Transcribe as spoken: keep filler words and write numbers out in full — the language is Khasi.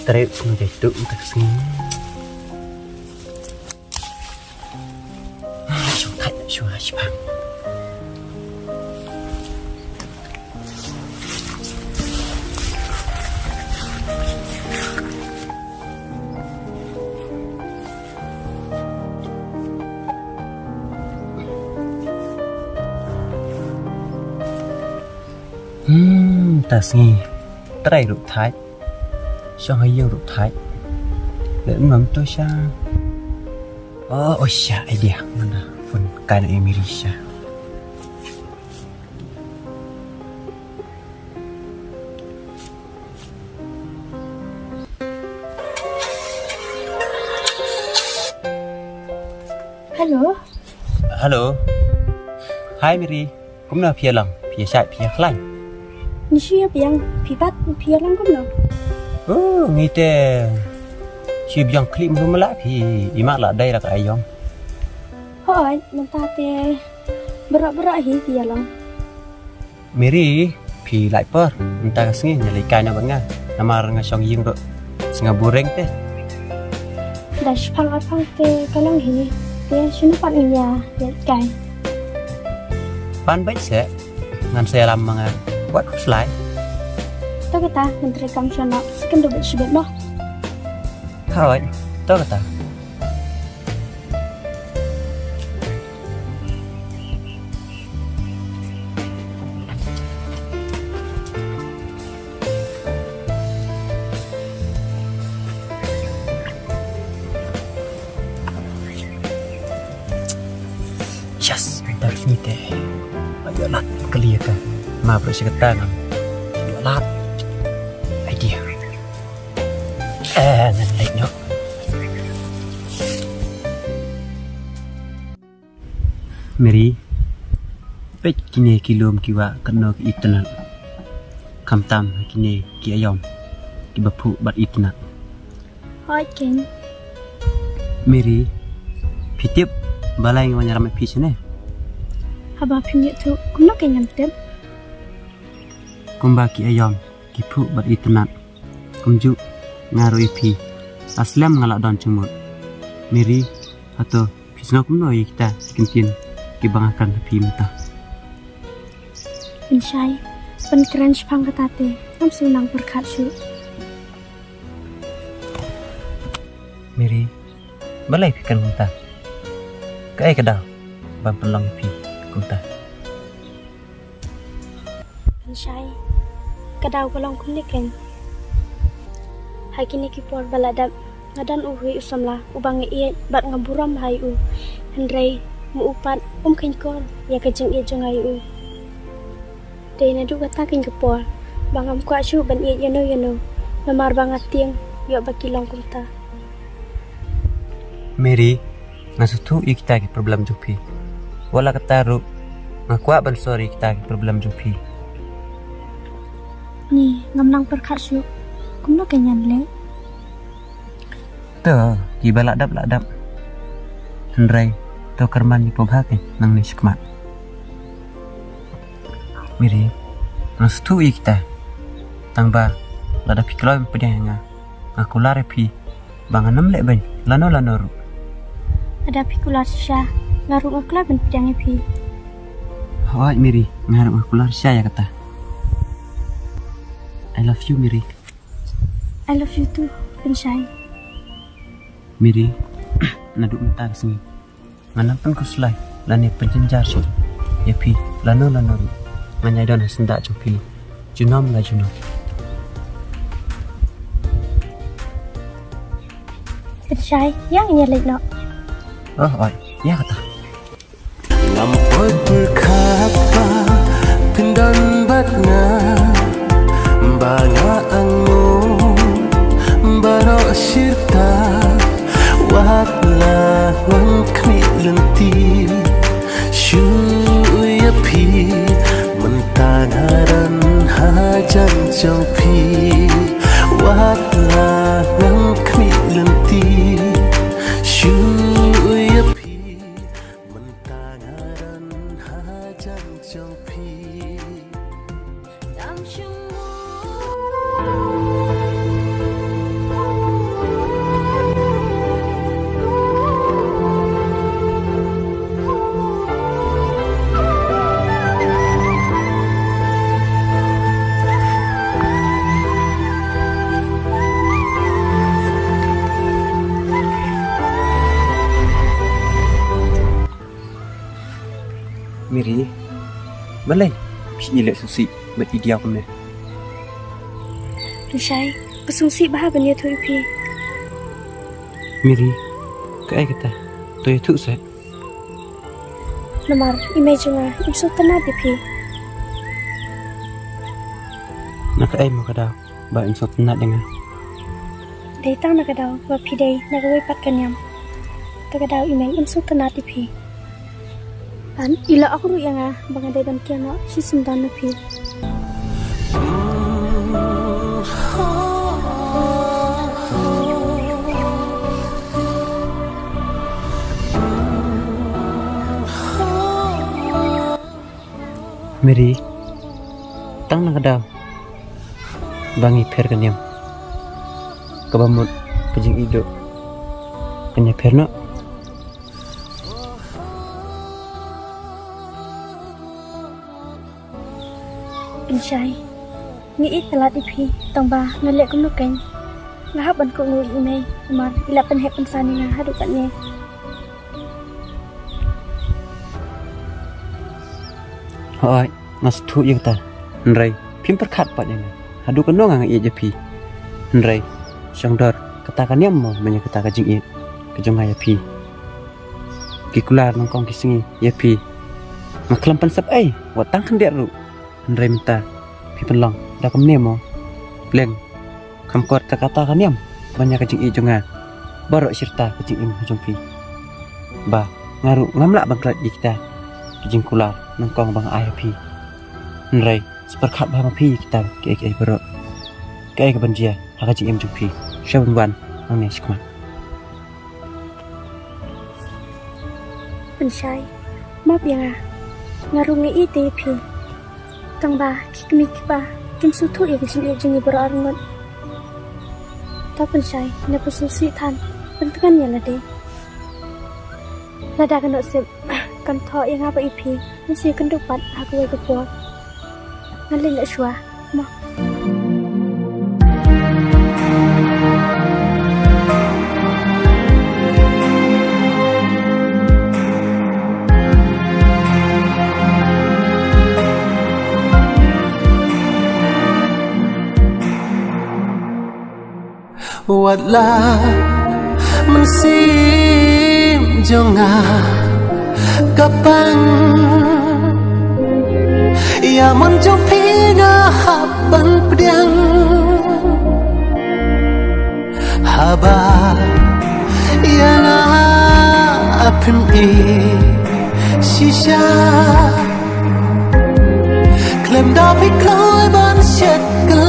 Trei u sngewjai tu mynta ka sngi. Shong thait shuwa shipang. Hmm, ta sngi. Trei ruh thait. Shong ha ïing ruh thait. Le ngam to sha. Oh, oh sha idea. Mana phone kai na Miri sha. Hello. Hello. Hi Miri. Kumno phi ïa long? Phi ïa shait, phi ïa khlaiñ? Ngi shu ïa biang, phi pat phi ïa long kumno? Oh, ngi te shu biang khlieh mru mala phi i mat la dei la ka aiom. Hooid, mynta te baroh baroh hi phi ïa long. Miri, phi lait por, mynta ka sngi ngi leit kai na bad nga. Namar nga shong ïing ruh. Snga buring te. Da shipang arpang te ka long hi. Te shinu pat ngi ïa leit kai. Pan bad se ngan sa ïalam ma nga. Wat khuslai. To kata ngan trei kam shano. Second do bad shibit noh. Hooid, to kata. Yes, mynta ka sngi te. Ayo lad kali ka. Ma bro sa kata ngam. Ayo lad. Idea. Eh, ngan leit noh. Mary, peit kine ki lum ki wah katno ki itynnat. Khamtam kine ki aïom kiba phuh bad itynnat. Hooid keiñ. Mary, phi tip balei nga wan ïalam ïa phi shane? Haba phim ïathuh kumno keiñ ngan tip? Kumba ki aïom ki phuh bad itynnat. Kumjuh nga ruh ïa phi. La slem nga la don jingmut. Mary, hato phi sngew kumno ïa kita ki kyntien kiba nga kren ha phi mynta? Pynshai, pynkren shaphang kata te, ngam sngewtynnat pyrkhat shuh. Mary, balei phi kren kumta? Kaei ka daw ban pynlong ïa phi kumta? Pynshai, ka daw ka long kumne keiñ. Ha kine ki por ba la dep, nga don uwei u samla uba nga ïeit bad nga burom bha ïa u. Hynrei ma u pat um kheiñkor ïa ka jingïeit jong nga ïa u. Dei naduh kata keiñ ka por ba ngam kwah shuh ban ïeit ïano ïano namar ba nga tieng ïoh ba ki long kumta. Mary, nga sngewthuh ïa kita ki problem jong phi. Wat la katta ruh nga kwah ban sor ïa kita ki problem jong phi. Ni, ngam nang pyrkhat shuh. Kumno keiñ ngan leh? To, kiba la dep la dep. Hynrei to kyrmen ïa phi bha keiñ nangne shakhmat. Mary, nga sngewthuh ïa kita. Tang ba lada phi kloi ban pdiang ïa nga, nga kular ïa phi ba ngan ym leh beiñ lano lano ruh. Lada phi kular shisha, nga ruh nga kloi ban pdiang ïa phi. Hooid Mary, nga ruh nga kular shisha ïa kata. I love you Mary. I love you too, Pynshai. Mary, naduh mynta ka sngi ngan ym pynkhuslai lane pynjynjar shuh ïa phi lano lano ruh. Ngan ïai don ha syndah jong phi junom la junom. Pynshai, ïa ngin ïa leit noh. Oh, oi, ïa kata. Ngam poi pyrkhat ba phin don bad nga, ba nga angnud baroh shirta. Wat la ngam khmih lynti shuh ïa phi, mynta nga don hajan jong phi. Wat la ngam khmih lynti shuh ïa phi. Mynta nga don hajan jong phi. Ngam sngewthuh. Miri, balei phi i leh sngewsih bad i diaw kumne? Pynshai, ka sngewsih bha ban ïathuh ïa phi. Miri, kaei kata? To ïathuh seh. Namar i mei jong nga im sngewtynnat ïa phi. Na kaei mo ka daw ba im sngewtynnat ïa nga? Dei tang na ka daw ba phi dei na kawei pat ka niam. Te ka daw i mei im sngewtynnat ïa phi. Ban i la ong ruh ïa nga ba nga dei ban kiar noh shisyndon na phi. Mary, tang na ka daw ba ngi pher ka niam, kaba mut ka jingïeit kan ïapher noh. Pynshai, nga ïeit palat ïa phi, tang ba nga leh kumno kein. Nga hap ban kohnguh ïa i mei, namar i la pynheh pynsan ïa nga haduh katne. Hooid, nga sngewthuh ïa kata. Hynrei phim pyrkhat pat ïa nga haduh katno nga ïeit ïa phi. Hynrei shong dor kata ka niam mo ban ïa kata ka jingïeit ka jong nga ïa phi. Ki kular nyngkong ki sngi ïa phi, nga khlem pynsep ei wat tang khyndiat ruh. Hynrei mynta phi pynlong da kumne mo? Pleng, kham kot ka kata ka niam ban ïa ka jingïeit jong nga. Baroh shirta ka jingim jong phi, ba nga ruh ngam lah ban klet ïa kita ki jingkular nyngkong ba nga ai ha phi. Hynrei sa pyrkhat bha ma phi ïa kita kiei kiei baroh, kaei kaban jia ha ka jingim jong phi sha ban wan nangne shakhmat. Pynshai, map ïa nga. Nga ruh nga ïeit ïa phi. Tang ba ki kmie ki kpa kim sngewthuh ïa ka jingïeit jong ngi baroh arngut. To pynshai, nga pynshai than, pyntngen ïa lade. Lada ka nusip kan thoh ïa nga bad ïa phi, ngan sa ïakynduh pat ha kawei ka por. Ngan leit noh shuwa. Mo. Wat la mynsiem jong nga ka pang, ïa mon jong phi nga hap ban pdiang. Haba ïa nga phim ïeit shisha, khlem da phi kloi ban shet ka